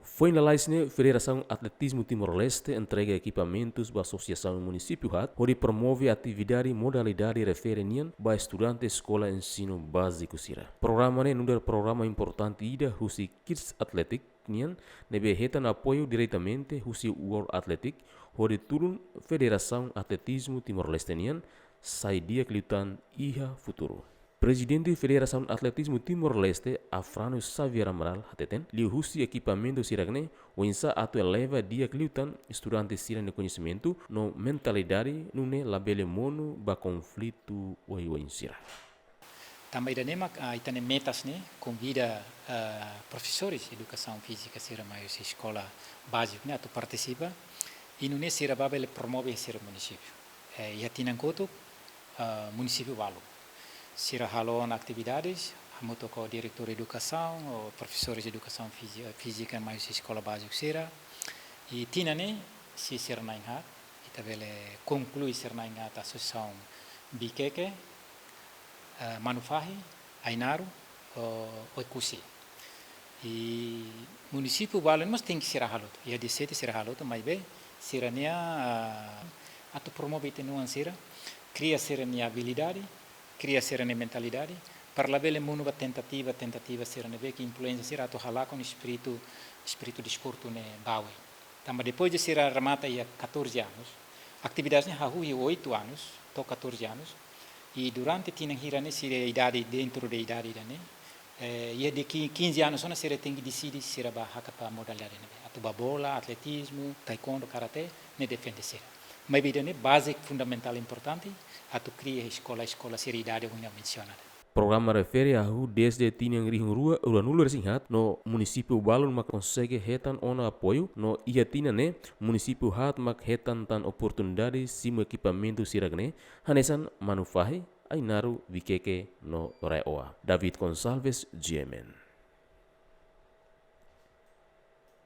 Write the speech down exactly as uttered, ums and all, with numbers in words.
Foin lalais ne'e, Federasaun Atletizmu Timor-Leste entrega ekipamentus ba Asosiasaun Munisípiu haat, hodi promove atividade modalidade refere nian ba estudante eskola ensinu báziku sira. Programa ne'e nu'udar programa importante ida husi Kids Athletic nian, ne'ebé hetan apoiu diretamente husi World Athletic, hodi tulun Federasaun Atletizmu Timor-Leste nian sai di'ak liután iha futuru. Prezidente Federasaun Atletizmu Timor-Leste, Afrânio Xavier Amaral, hateten, liuhusi ekipamentu sira-ne'e, oinsá atu eleva di'ak liután estudante sira-nia koñesimentu no mentalidade, nune'e labele monu ba konflitu oioin sira. Tanba ida-ne'e mak, ah, ita-nia metas ne'e konvida, ah, profesores edukasaun fízika sira mai husi eskola báziku ne'e atu partisipa, i nune'e sira bá bele promove sira munisípiu. Eh, iha tinan kotuk, ah, munisípiu balu sira halo ona atividades, hamutuk ho diretór edukasaun, ho profesores edukasaun fízi-, fízika mai husi eskola báziku sira. I tinan ne'e, se sira na'in haat, ita bele konklui sira na'in haat asosiasaun Viqueque, eh, Manufahi, Ainaro, ho Oekusi. I munisípiu balu mós tenke sira halo hotu. Iha dia sete sira halo hotu, maibé sira-nia, ah, atu promove ita-nia oan sira, kria sira-nia abilidade, kria sira-nia mentalidade, para labele monu ba tentativa, tentativa sira ne'ebé ke influénsia sira atu halakon espíritu, espíritu desportu ne'e ba oin. Tanba depois de sira remata iha catorze anos, atividades ne'e hahú iha oito anos, to'o catorze anos, i durante tinan hira ne'e sira idade, dentro de idade ida-ne'e, eh, iha de qui-, quinze anos ona sira tenke deside sira bá hakat ba modalidade ne'ebé. Atu bá bola, atletizmu, taekwondo, karate, ne'e depende sira. Maibé ida-ne'e baze fundamentál importante, atu kria eskola, eskola sira idade ohin ha'u mensiona. Programa refere hahú dezde tinan rihun rua ruanulu-resin-haat, no munisípiu balun mak konsege hetan ona apoiu, no iha tinan ne'e, munisípiu haat mak hetan tan oportunidade simu ekipamentu sira-ne'e, hanesan Manufahi, Ainaro, Viqueque, no Raioa. David Gonçalves, G M N.